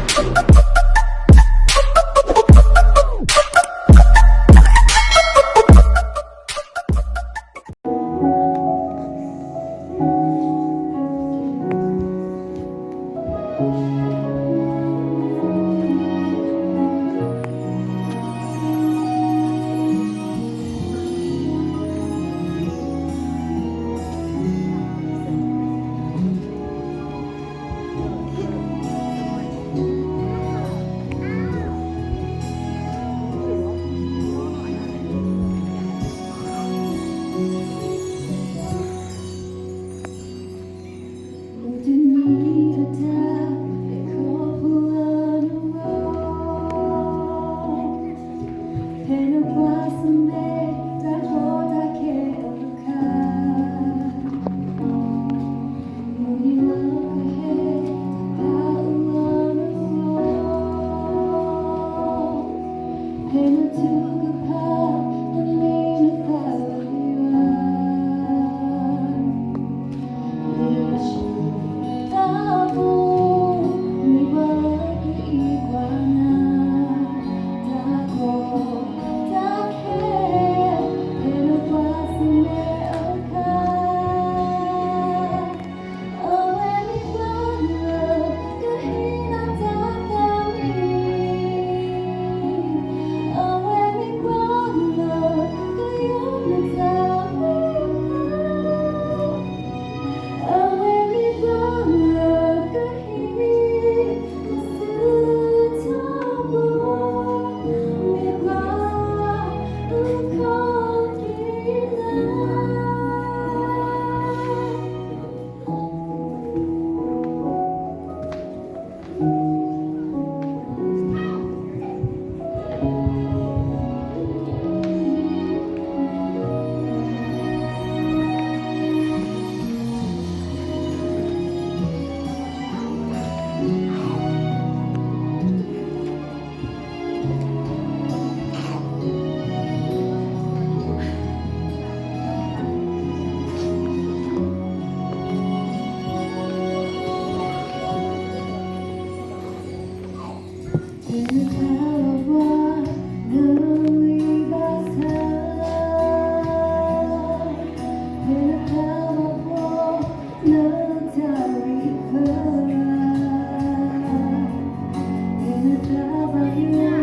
လံာ်စံးထီၣ်ပတြၢၤ အဆၢဒိၣ်ခံ အဆၢဖိတဆံတၢ, အဂ့ၢ်ဒ်အံၤ, အအံၤတမံၤအံၤ ပှၤလၢအအုၣ်က့ၤခီၣ်က့ၤတၢ်တဂၤန့ၣ် အိၣ်ဖျဲၣ်ဝဲလၢပူၤလီၢ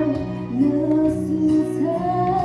်, လၢစီၤဒၤ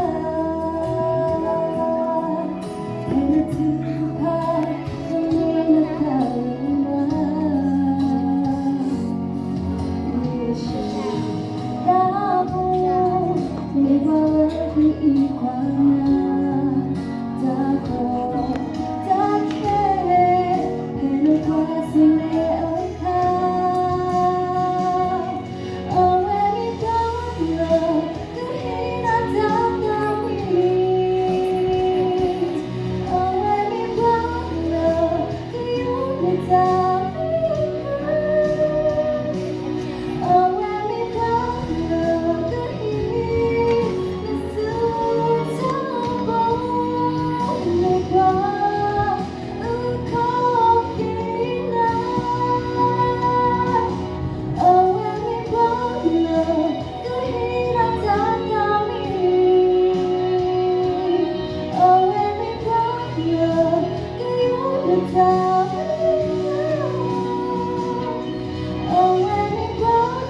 ဝံးအဝ့ၢ်ပူၤ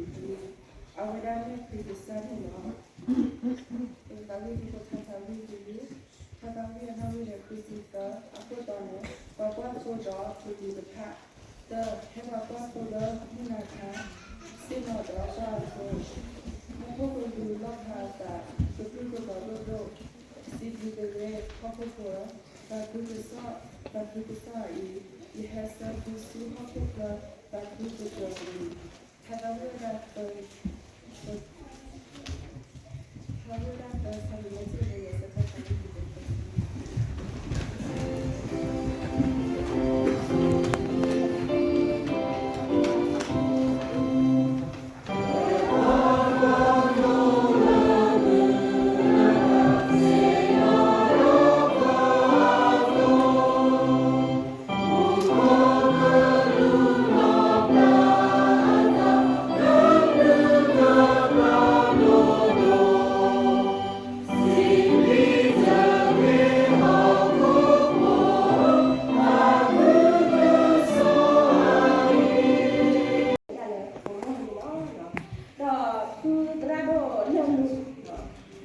တက့ၢ်. အဝဲဒၣ်မ့ၢ်ဖုကစၢ်န့ၣ်လီၤ. ပကသးဝံၣ်သကိးထါသးဝံၣ်တယုၢ်, ထါသးဝံၣ်အနီၣ်ဂံၢ်န့ၣ် ဃုဆံသၢ, အခိၣ်တီန့ၣ် ပှၤကွၢ်သိဒီးပတုာ်တဖၣ်, တၢ, ဟဲပှၤကွၢ်သိလၢမုၢ်နၤခါ, ဆ့ၣ်နီၤဒီးပှၢ်အသိ, မူခိၣ်ကလူၤလီၢ်ခါအသး, ကပြုၢ်ကသီးဒိၣ်ဒိၣ်, စံးဘျုးကရၢ ဟီၣ်ခိၣ်ဖိ, သးခုကစီၣ်, သးခုကစီၣ်အံၤ, ယဟဲဆၢဖုဆူဟီၣ်ခိၣ်ချၢ, သးခုကစီၣ်အံၤ, ထါသးဝံၣ်ဝဲဒၣ်သၢ, ထါသးဝံၣ်ဝဲဒၣ်သၢဆၢန့ၣ် လၢစ့ၢ်ကီးယဲၢ်ဆၢထါသးဝံၣ်တယုၢ် ဒ်လၢပမ့ၢ်န့ၣ်လီၤ. ဒီးဖုသရၣ်ဒိၣ်လၢၢ်မူ,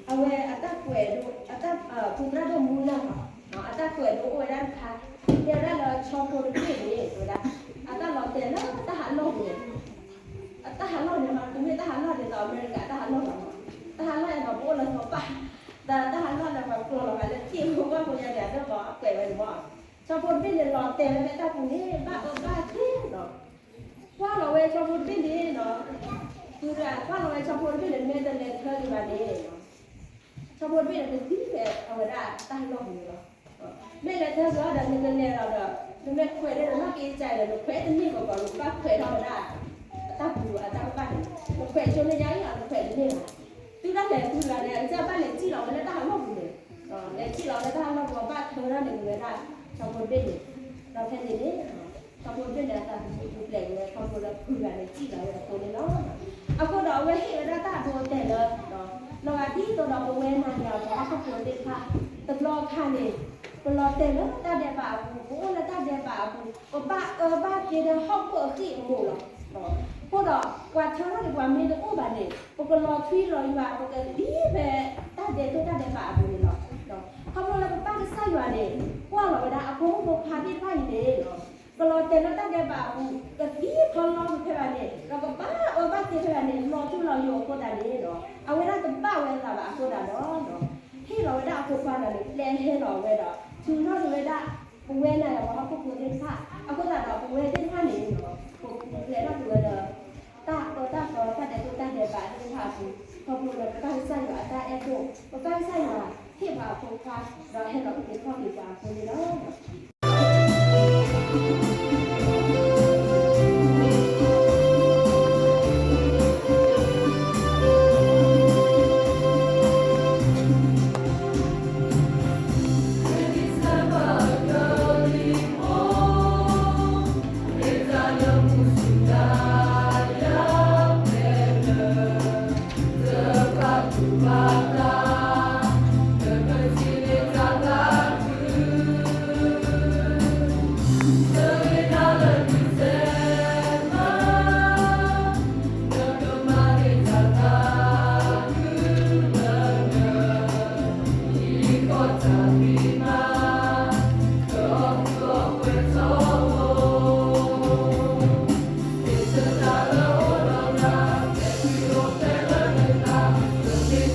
အဝဲအတၢ်ကွဲးဒိၣ်, ဖုသရၣ်ဒိၣ်မူလၢ်လီၤ. အတၢ်ကွဲးဒိၣ်အိၣ်ဝဲဒၣ်တခါ, တဲဝဲဒၣ်လၢဆီဖိတဘ့ၣ်န့ၣ် တဲဝဲဒၣ်, အတၢ်လီၤတဲာ်လၢတၢ်ဟးလီၢ်ပူၤန့ၣ်, အတၢ်ဟးလီၢ်န့ၣ်မး တမ့ၢ်တၢ်ဟးလီၢ်ဒ်သိးအမဲရကၤတၢ်ဟးလီၢ်ဘၣ်မး, တၢ်ဟးလီၢ်အံၤမး ပအိၣ်လၢစီၤပၤ, ဒီးတၢ်ဟးလီၢ်လၢပှၤကျီၤလီၤဂာ်လၢသ့ၣ်ဖိဘၣ်ဖိညါန့ၣ် အဒိၣ်ကီးကွဲးဝဲန့ၣ်မး. ဆီဖိတဘ့ၣ်န့ၣ် လီၤတဲာ်လၢတၢ်ပူၤန့ၣ် ဘၣ်အၢဘၣ်သီနီၤ, ကွၢ်လီၤဝဲဆီဖိတဘ့ၣ်န့ၣ်နီၤ, ဖုသရၣ်ကွၢ်လီၤဝဲဆီဖိတဘ့ၣ်န့ၣ် မ့ၢ်တလဲၤထၢဒံးဘၣ်န့ၣ်, ဆီဖိတဘ့ၣ်န့ၣ် ကသံဖဲအဝဲဒၣ်တၢ်လီၢ်ပူၤန့ၣ်လီၤ. မ့ၢ်လဲၤထၢဒံးဒီး နကလဲၤလီၤဒီး နမ့ၢ်ခွဲးန့ၣ် နနီၢ်က့ၤကစၢ်အံၤဒီး နခွဲးတန့ၢ်ဘၣ်ကီး နကဘၣ်ခွဲးထီၣ်ဝဲဒၣ် အတၢ်ပူၤအတၢ်ကဘၣ်န့ၣ်, နခွဲးကၠိန့ၢ်ယါအံၤ နခွဲးတန့ၢ်ဘၣ်. သုတၢ်လဲၤဖုသရၣ်န့ၣ် အကစၢ်ဘၣ်လဲၤစံၣ်လီၤဝဲလၢတၢ်ဟးလီၢ်ပူၤန့ၣ်, လဲၤစံၣ်လီၤဝဲလၢတၢ်ဟးလီၢ်ပူၤ ဘၣ်ထၢထီၣ်န့ၣ်ဝဲဒၣ် ဆီဖိတဘ့ၣ်န့ၣ်, ဒီးဖဲန့ၣ်န့ၣ် ဆီဖိတဘ့ၣ်န့ၣ် အသးကဆူၣ်ပူၤဖျဲးဝဲ ခီဖျိလၢဖုသရၣ်န့ၣ်စံၣ်လီၤဝဲအဃိန့ၣ်လီၤ. အဃိဒီးအဝဲဟ့ၣ်ဝဲဒၣ်တၢ်အဒိအတဲာ်လၢ လီၤဂာ်ဒ်သိးဒီးပဝဲနၤယၤပှၤဟီၣ်ခိၣ်ဖိသ့ၣ်တဖၣ် တဘျီအခါန့ၣ် ပလီၤတဲာ်လၢတၢ်ဒဲးဘးအပူၤ, ပအိၣ်လၢတၢ်ဒဲးဘးအပူၤ, ပဘၣ်အၢဘၣ်သီဒီးဟီၣ်ခိၣ်အဃံၢ်အမူးလီၤ. အဃိဒီး ပှၤထၢထီၣ်က့ၤပှၤမ့ၢ်တအိၣ်ဘၣ်န့ၣ် ပကလီၤထွံလီၤယွၤ ပကသံဖဲတၢ်ဒဲးတိၢ်တၢ်ဒဲးဘးအပူၤန့ၣ်လီၤ. ခီဖျိလၢပပၢ်ကစၢ်ယွၤန့ၣ် ကွၢ်လီၤဝဲဒၣ်အဖိမုၣ်ဖိခွါသ့ၣ်တဖၣ်အံၤန့ၣ် ကလီၤတဲာ်လၢတၢ်ဒဲးဘးအပူၤ, ကသံဖီလီၤဖဲဘၣ်န့ၣ် ဒီးကဘၣ်အၢဘၣ်သီဖဲဘၣ်န့ၣ် လီၤထူလီၤယိာ်အဃိသတးန့ၣ်ဒီး အဝဲဒၣ်တဘၣ်ဝဲအသးဘၣ်အဃိသတးဒီး ဟ့ၣ်လီၤဝဲဒၣ်အဖိခွါန့ၣ် ပျဲဟဲလီၤဝဲဒီး ထုးထီၣ်က့ၤဝဲဒၣ် ပဝဲနၤယၤပှၤဟီၣ်ခိၣ်ဖိသ့ၣ်တဖၣ် အဃိသတးဒီး ပဝဲသ့ၣ်တဖၣ်န့ၣ် ပပူၤဖျဲးထီၣ်က့ၤဝဲလၢ တၢ်အၢတၢ်သီ တၢ်ဒဲးတိၢ်တၢ်ဒဲးဘးသ့ၣ်တဖၣ်အပူၤ ခီဖျိလၢပပၢ်ကစၢ်ယွၤအတၢ်အဲၣ်ဒိၣ် ပပၢ်ကစၢ်ယွၤဟ့ၣ်ပှၤအဖိခွါ ဒီးဟဲလီၤအုၣ်က့ၤခီၣ်က့ၤပှၤအဃိန့ၣ်လီၤ. ဒီးပဖိ ကိးဂၤဒဲးလၢ တဟါညါအံၤ သးအ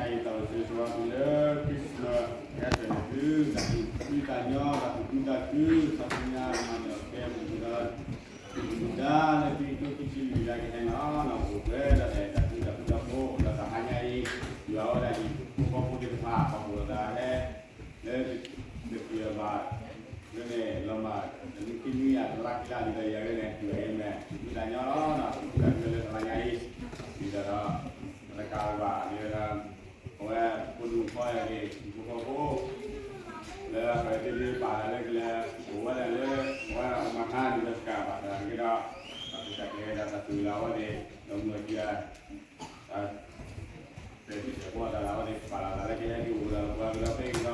ိၣ်ဆၢဂ့ၤဆၢဝါသုလၢ Christmas ဟဲဆၢန့ၢ်သု တၢ်သူၣ်ဖှံသးညီ တၢ်သူၣ်ခုသးခု ခါဆူညါမၤနၢၤအီၤကဲပူၤဒီး ပမူဒါလၢသုကီၢ်ခံဆံလွံၢ်ဒၣ်ကဟဲန့ၣ်လီၤ. ပအိၣ်ပှဲၤဒီးတၢ်သူၣ်ဖှံသးညီဖိ ဒီးတဟါညါအံၤ ယွၤအိၣ်ဒၣ်ယဖိဃီဖိသ့ၣ်တဖၣ် ပှၤပိာ်လိာ်သးဟဲ လၢ တက့ၤအဘၣ် လၢန့ၣ် လီၤမၢ် တနွံခံနွံယၤ တလါခံလါဒ်သိးယၤလၢန့ၣ် တုၤအံၤမ့ၢ် သူၣ်ဖှံသးညီလီၤ သူၣ်ဖှံသးညီလၢတလါညါအံၤ ဒ်သိးဒီး တကးဘၣ် ဒ်သိးဒီး အဝဲ ဖိဒိၣ်ဖီယၤက့ၤ ဖိဃီဖိ လၢအဝဲသ့ၣ်ဒ်ပာ်လၢကလဲၤ အိၣ်ဝဲဒၣ်လၢ ပဝဲဒၣ်မၤခါန့ၣ်လၢတကးဘၣ် တၢ်က့ဒီး တၢ်ကဲဒၣ်တၢ်သူၣ်လီၤဝဲန့ၣ် ဒီးမုၢ်အကံ တၢ်သ့ၣ်တဖၣ်တၢ်လၢဝဲန့ၣ် ပာ်လီၤသးလၢကဟဲက့ၤအိၣ်ဒီးပှၤကညီသ့ၣ်